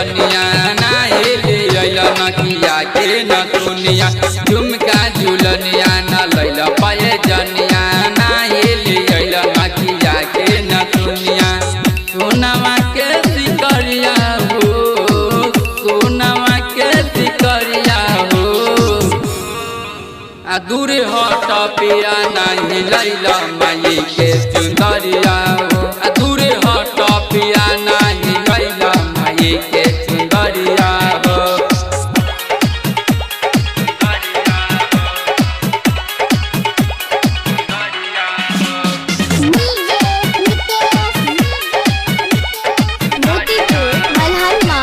जनिया नाही ले अइल नकिया के नथुनिया। झुमका झुलनिया न लैल पाए जनिया नाही ले अइल नकिया के नथुनिया। सोनावा के सिकरिया हो, सोनावा के सिकरिया हो, आ दूर हट पिया नाही लैल माई के चुंदरिया हो। आ दूर हट पिया नाही लैल माई के चुंदरिया हो। डीजे नितेश मोतीपुर मलहनमा।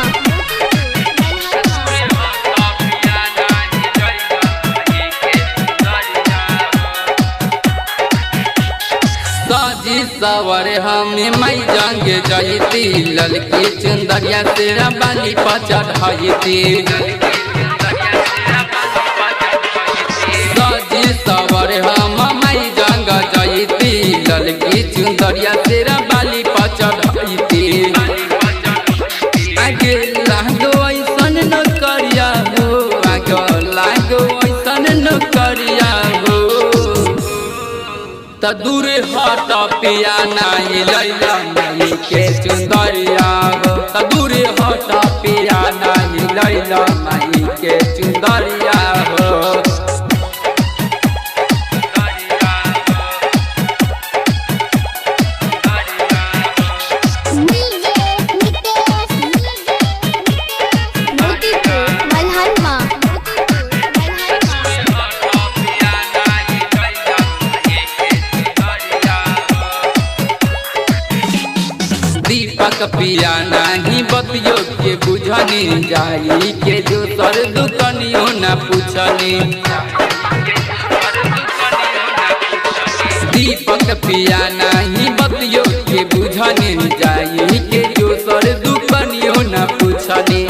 साजी सवर हमें मई जंग जयती, ललकी चुंदरिया तेरा बाली पर चढ़ाईती। साजी सवर हम मई जंग जयती, ललकी चुंदरिया तेरा बाली पर चढ़ाईती। आगे लागो ऐसन न करिया हो, आगे लागो ऐसन न करिया हो, त दूर हट पिया नाही लैल माई के चुंदरिया हो। त दूर हट पिया नाही लैल माई के चुंदरिया हो। डीजे नितेश मोतीपुर मलहनमा। दीपक पिया नाही बतियो के बुझनी, जाई के दोसर दुकनियो न पूछनी। दीपक पिया नाही बतियो के बुझनी, जाई के दोसर दुकनियो न पूछनी।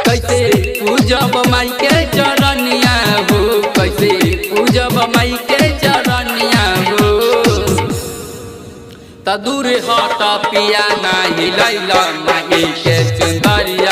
कैसे पूजब माई के चरनिया हो, कैसे पूजब माई के चरनिया हो, त दूर हट पिया नाही लैल माई के चुंदरिया।